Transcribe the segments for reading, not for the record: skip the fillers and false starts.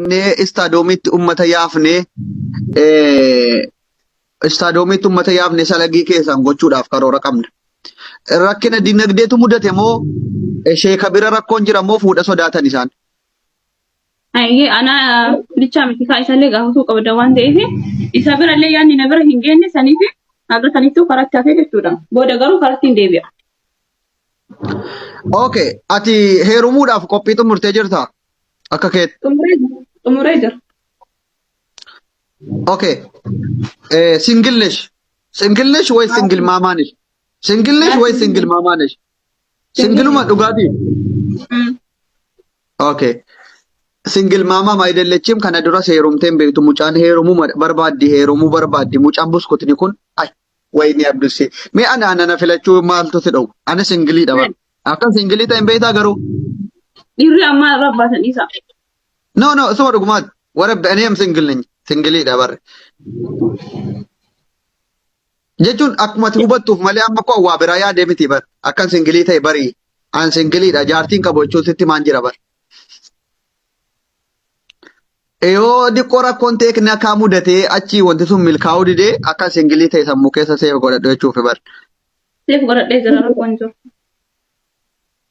dhaqnee istaadoomiitti ummata yaafnee istaadoomiitti ummata yaafnee salagii keessan gochuudhaaf karoora qabna. Rakkina dinagdeetu mudate moo sheeka bira rakkoon jira moo fuudha sodaatan isaan? Ayyee ana bichaa miti kaa isallee gaafatuu qabda waan ta'eef isa birallee yaadni na bira hin geenye saniif haga sanittuu karatti hafee jechuudha. Booda garuu karatti hin deebi'a. Okay, ati heerumuudhaaf qophii xumurtee jirtaa? Akka keetti. Xumuree jira. Xumuree jira. Okay. Single nesh. Single nesh way single maamaa nesh. Single nesh way single maamaa nesh. Singiluma dhugaatii. Okay. Single maamaa maayidellechim kana dura heerumtee hin beektu mucaan heerumuu barbaaddi heerumuu barbaaddi mucaan buskutni kun ay wayni abdussee mee ana ana na filachuu maaltu si dhowwa ana singiliidha bar akka singilii ta'e hin beektaa garuu Dhiirri ammaa irraa baasan dhiisa. No no suma dhugumaati warabbi ani am single nany singiliidha bar jechuun akkuma ati hubattuuf malee amma koo waa biraa yaadee miti bar akkan singilii ta'e barii an singiliidha jaartiin qabu jechuun sitti maan jira bar. Yoo diqqoo rakkoon teeknikaa mudatee achii wanti sun milkaa'uu didee akka singilii ta'e sammuu keessa seef godhadhu jechuuf bar. Seef godhadhee jira rakkoon jiru.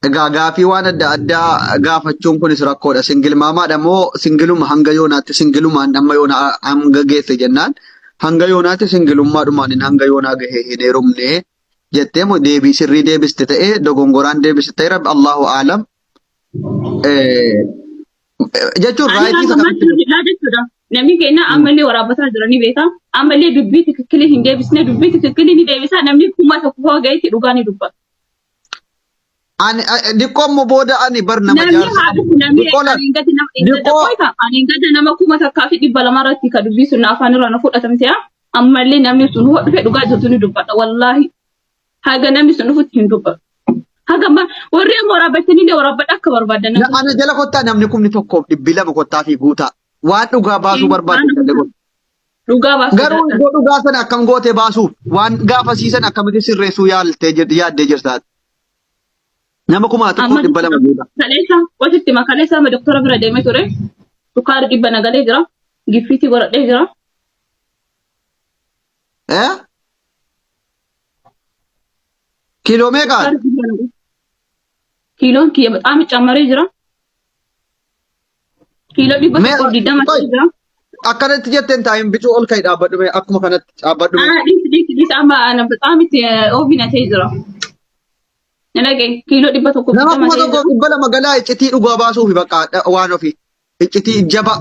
Egaa gaafii waan adda addaa gaafachuun kunis rakkoodha. Singil maamaadha moo singiluma hanga yoonaatti singilumaan amma yoona hanga geesse jennaan hanga yoonaatti singilummaadhumaan hin hanga yoonaa gahe hin heerumne jettee moo deebii sirrii deebiste ta'ee dogongoraan deebiste ta'e rabbi Allahu aalam. Jechuun Ani raayitii isa hanga kamitti maatti hojjedhaa jechuudha. Namni keenya ammallee waraabbataa jira ni beeka. Ammallee dubbii tikikkilii hin deebisne dubbii tikikkilii ni deebisa namni 1000 hoo gaheetti dhugaa ni dubbata. Ani diqqoo immoo booda ani bar nama Namni jaarsa haa qabu. dhufu namni Diqqoo ani laal hin gadi nama hin gadi diqqoo qoyta ani hin gadi nama 1200 irratti ka dubbii sun afaan irraa na fudhatamte ammallee namni sun hoo dhufe dhugaa jirtu ni dubbata wallaahi. Haga namni sun dhufutti hin dubbatu. Haga warri amma waraabbatanii illee waraabbadha akka barbaadan. Na ana jala kottaa namni 1200 kottaa fi guutaa. Waan dhugaa baasuu barbaadde jallee kottaa. Dhugaa baasuu Garuu jaalladha. iddoo dhugaa sana akkam gootee baasuuf waan gaafasiisan akkamitti sirreessuu yaaltee yaaddee jirtaati. Nama Amma 1200 guutaa. Kaleessa wasitti hima kaleessa amma doktora bira deemee ture. Sukkaarri 100 na galee jira. Giffiitii godhadhee jira. Eh? Kiiloo meeqaan? Sukkaarri 100 na galee. Kiiloon kiyya bexaami cammaree jira. Kiiloo dhibba Mee tokkoof digdama qoy ta'ee jira. akkanatti jetteen taa'in bicuu ol ka'i dhaabbadhu mee akkuma kanatti dhaabbadhu mee. Ah, dhiisi dhiisi dhiisi amma ana bexaamitti oofina ta'ee jira. Na dhagaye kiiloo dhibba tokkoof Nama digdama kuma ta'ee tokkoof jira. 200 galaa iccitii dhugaa baasuufi bakka waan ofii. Iccitii jaba.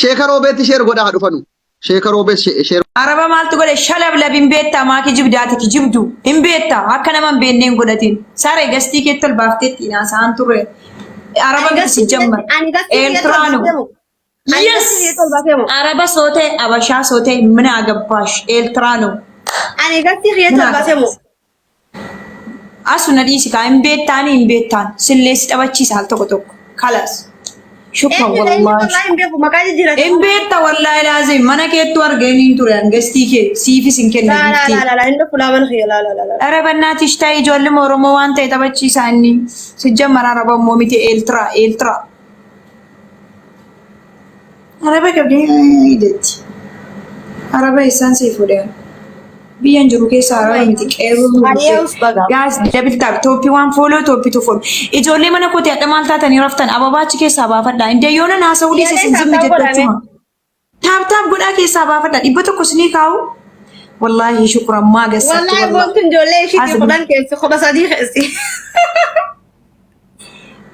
Sheeka roobeetti sheer godhaa haa dhufanu. Sheeka roobees sheer Araba maaltu godhe shalablab hin beektaa maa kijibdaati kijibdu hin beektaa akka nama hin beekne hin godhatin saree gastii keetti ol baaftee ittiin haasa'an turre araba Ani miti gastii si jammar ani gastii kiyyatti ol eeltiraanu baasee moo? Ani yes gastii kiyyatti ol baasee moo? araba sootee abashaa sootee mina agabbaash eeltiraanu Ani gastii kiyyatti mina ol baasee moo? agabbaash Asu na dhiisi kaa hin beektaanii hin beektaan sillee si taphachiisa al tokko tokko kalas shukran Eenyudha inni wallaahi wallaahi hin beeku maqaa jijjiirate. hin beekta wallaahi laazim mana keettu argeen hin ture an gastii kee siifis hin kenna Laa laa giiftii. laa laa laa hin dhufu laa mana kiyya laa laa laa laa. Ara bannaatish ta'e ijoollee Oromoo waan ta'e taphachiisaa inni sijjammar araba immoo miti eeltiraa eeltiraa. Araba qabdee jetti. Araba eessaan sii fuudhe? Biyyan jiru keessa araba miti qeerroo nu Ari'ee dhufe. us baga. Gaas double tap tooppi waan follow tooppi tu follow. Ijoollee mana kooti hadha maal taatanii raftan ababaa achi keessaa baafadha. Indee yoona naasa'uu dhiise Ijoollee isin zimmi taap taap jettu godhame. achuma. Taap taap godhaa keessaa baafadha. 100 isinii kaa'u. Wallaahi shukran maa gassatti Wallaahi wallaahi. boontuun ijoollee ishiitii As 10 keessi 13 keessi.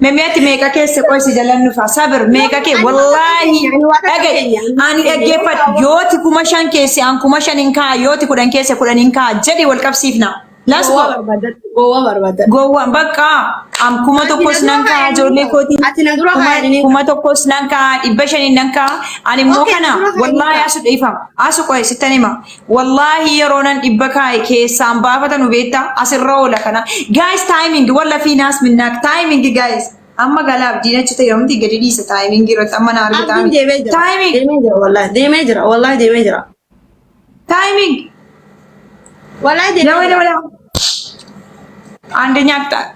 Memiati meeqa keessa qoy si jalan dhufa sabir meeqa kee Ani waa takka wallaahi keenya, ani waa takka dhaga'i keenya, ani ani keenya yoo dhaggeeffadhu kaawwa. yooti 5000 keesse an 5000 hin kaa'a yooti 10 keesse 10 hin kaa'a jedhi wal qabsiifna let's Gowwaa go barbaadadhu, gowwaa barbaadadhu. gowwaan bakka an kuma Ati na tokkos dura nan kaa'a kaayanii ijoollee kaa'a. kootii Ati na dura kuma kaayanii kuma tokkos nan kaa'a 500 nan kaa'a ani immoo Okay, na kana dura kaayanii wallaahi kaa'a. asu dhiifama asu qoy sittan hima Wallaahi yeroo nan dhibba kaa'e keessaan baafata nu beektaa asirra oola kana. Guys timing walla fi naas minnaak timing guys. Amma gala abdiin achi ta'e homti gadi dhiisa timing irratti amma na argita Abdiin deemee jira. Timing Deemee jira wallaahi deemee jira wallaahi deemee jira. timing Wallaahi deemee Lawa jira. lawa lawa. አንደኛ ቅጣት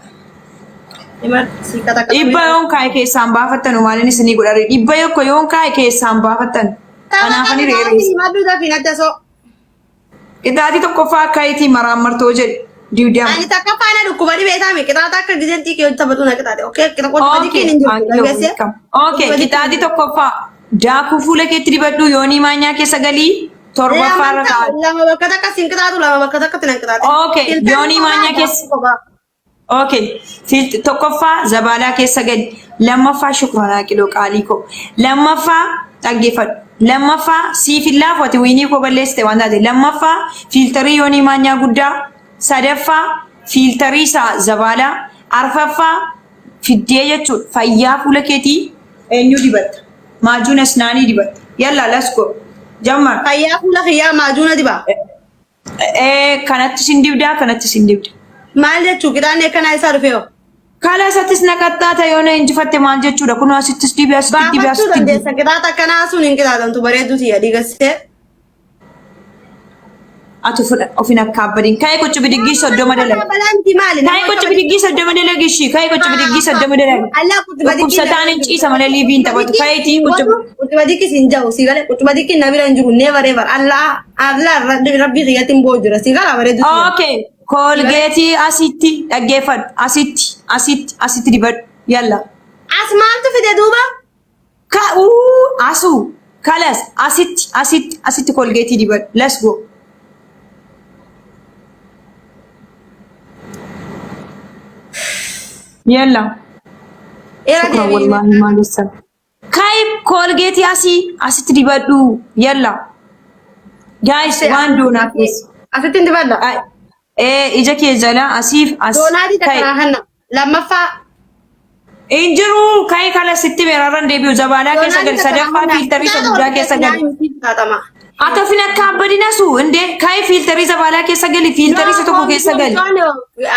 Si kata Dhibba yoon kaa'e keessaan baafattanu maalin isinii godhare? Dhibba tokko yoon kaa'e keessaan baafattan. Kanaaf ani reereessa. Himadhu dafii natti asoo. Qixaatii tokkoffaa akka itti maraan martoo jedhe. Diwdiyaam. Ani takka faana dhukkuba dhibee taame qixaata akka gizentii kee taphatu na qixaate. Okay, qixaata Okay, hin jiru. Dhageesse? okay, qixaatii tokkoffaa daakuu fuula keetti dibadhu yoonii maanyaa keessa galii torbaffaa irra kaa'u. Lama bakka takka siin qixaatu lama bakka takkatti na qixaate. Okay, yoonii maanyaa keessa. Okay, tokkoffaa zabaalaa keessa gali. Lammaffaa shukranaa qiloo qaalii koo. Lammaffaa dhaggeeffadhu. Lammaffaa siif hin laafu ati wiinii koo balleessite waan taate. Lammaffaa filter yoonii maanyaa guddaa. Sadaffaa filter isaa zabaalaa. Arfaffaa fiddee jechuudha. Fayyaa fuula keetii eenyu dibatta? Maajuun asnaanii dibatta. Yalla, let's go. Jammar. Fayyaa fuula kiyyaa maajuuna dibaa. Kanatti sin dibdaa, kanatti sin dibda. Maal jechuu qixaanni akkanaa isaa dhufee hoo? Kala isattis naqaxxaata yoo na injifatte maal jechuudha? Kun asittis dibi, asitti dibi, Baafachuu asitti dibi. dandeessa. Qixaaxa akkanaa sun hin qixaaxamtu bareedduu tiyya dhiigassee. Ati ofin akka abbadiin. Ka'ee qochi bidiggii 30 dalagi. Balanti maali? Ka'ee qochi bidiggii 30 dalagi ishii. Ka'ee qochi bidiggii 30 dalagi. Allah Dhukkubsataan hin ciisa malee liiviin taphatu. Ka'eetii qochi. Quccuba dikki siin jahu si galee quccuba dikki na bira hin jiru never ever. Allah Allah rabbii kiyyatti hin boo jira si gala bareedduu tiyya. Okay. Koolgeetii asitti dhaggeeffadhu. Asitti, asitti, asitti dibadhu. Yalla. As maaltu fide duuba? Ka'uu asuu. Kalas asitti, asitti, asitti koolgeetii dibadhu. Let's go. Yalla. Era Shukran deebiin. wallahi maal ibsan. Kai koolgeetii asii asitti dibadhu. Yalla. Guys, waan doonaa keessa. Asitti hin dibadha. Ija kee jala asiif as. Doonaatii Kai. takka kanna. Lammaffaa. Hin jiru kai kala sitti beerarran deebi'u zabaalaa keessa gali sadaffaa filter isa guddaa keessa gali. Ata fin akka abbadinasu indee kai filter zabaalaa keessa gali filter isa tokko keessa gali.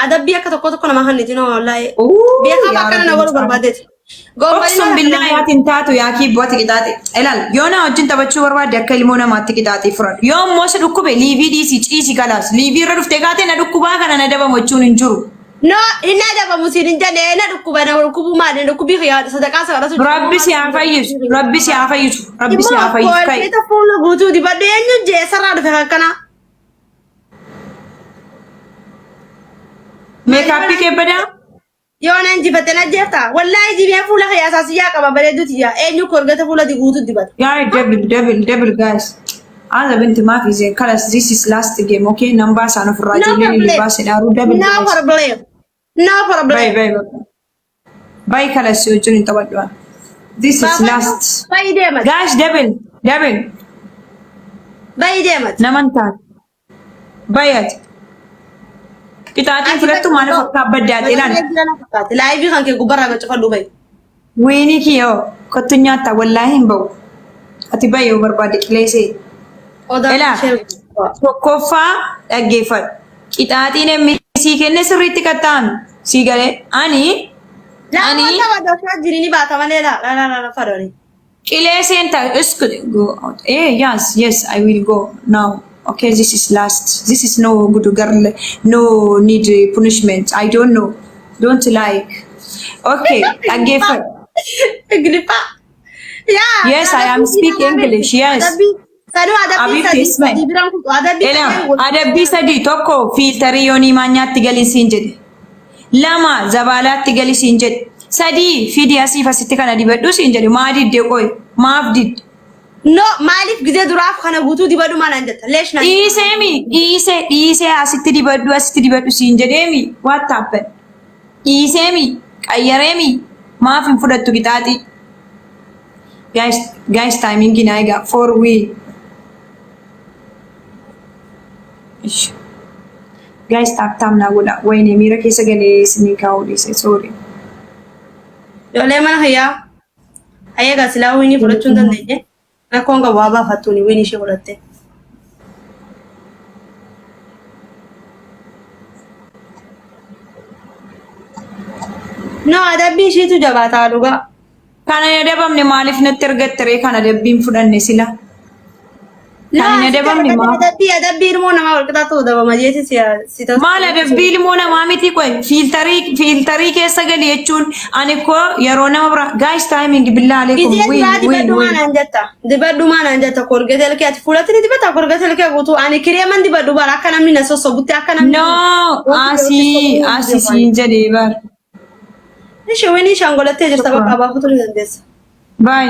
Adabbii akka tokko tokko nama kanniti no wallahi. Uu, Beekaa yaa bakka na Rabbi godhu barbaadeeti. Oksum billahi ati hin taatu yaa kibboo ati qixaaxe. Ilaal yoo na wajjin taphachuu barbaadde akka ilmoo namaatti qixaaxee furadhu. Yoo immoo si dhukkube live dhiisii ciisi kalaas. Live irra dhuftee kaatee na dhukkubaa kana na dabamu jechuun hin jiru. No, inni adabamu siin hin jenne na dhukkuba na dhukkubuu maali na dhukkubii kiyyaa sadaqaa sadaqatu. Rabbi si haa fayyisu. Rabbi si haa fayyisu. Rabbi si haa fayyisu. Kai. Koolkeeta fuula guutuu dibadhu eenyu jeessarraa dhufe akkana. Makeup kee badaa? Yoo na injifatte na jeefta. Wallaahi jibee fuula kiyyaa saasiyyaa qaba bareedduu tiyya. Eenyu koolgeeta fuula guutuu dibata. Yeah, double, double, double, guys. هذا بنت ما في زين خلاص this is last game, okay? نمبر سانو في No الراجل اللي problem. باس دارو double, No guys. problem. No problem. Bye bye bye. خلاص يوجون تبدوا. This is last. Bayi deemat. Guys, double, double. Bayi deemat. Naman taat. Bayat. Qixaatiin fudhattu maaliif akka abbaddaate ilaal. Live kan kee gubbarraa gacifadhu bayi. Wiinii kiyyoo kottu nyaatta wallaahi hin ba'u. Ati bayi yoo barbaade qileesee. Odaa Ilaa. Tokkoffaa dhaggeeffadhu. Qixaatiin emmi sii kenne sirriitti qaxxaami. Sii galee ani Lama tapha jiri ni baata malee la la la la fadhoni. qilee seenta iskut go out. Yes, I will go now. Okay, this is last. This is no good girl. No need punishment. I don't know. Don't like. Okay, dhaggeeffadhu. Ingiliffaa. Yaa. Yes, I am speak English. Yes. Sanuu adabbii Abiif sadii ismail. sadii biraan kutu adabbii Elaa, sadii adabbii sadii tokko filter yoonii maanyaatti gali siin jedhe. Lama zabaalaatti gali siin jedhe. Sadii fidi asiif asitti kana dibadhu siin jedhe. Maa didde qoy? Maaf didde? No, maaliif gizee duraaf kana guutuu dibadhu maal naan jetta? Leesh naan. Dhiiseemi, dhiisee, dhiisee asitti dibadhu, asitti dibadhu siin jedheemi. What happened? Dhiiseemi, qayyareemi. Maaf hin fudhattu qixaaxii? Guys, guys, timing naa egaa for win. Ish. Guys, tap tap naa godha. Wayne miira keessa galee isinii kaa'uu dhiise. Sorry. Ijoollee mana kiyyaa. Ayyagaa silaa win fudhachuu hin dandeenye. Rakkoon qabu waa baafattuuni win ishee fudhatte. No, adabbii ishiitu jabaataa dhugaa. Kana hin adabamne maaliif natti argatte ree kana adabbiin fudhanne sila? Kan hin adabamne maaf? Adabbii adabbii ilmoo namaa wal qixaatu adabama jeeti si si ta'u. Maal adabbii ilmoo namaa miti qoy fiiltarii fiiltarii keessa gali jechuun ani koo yeroo nama bira guys timing billaa aleekum Gizee win biraa win dibadhu win. maa naan jetta. Dibadhu maa naan jetta. Kolgeet elkee ati fuulatti ni dibata kolgeet elkee guutuu. Ani kireeman dibadhu bara akka namni na sossobutti akka namni. No asii asii siin jedhee bar. Ishee winii shaangolattee jirta bakka abaafutu ni dandeessa. Bye.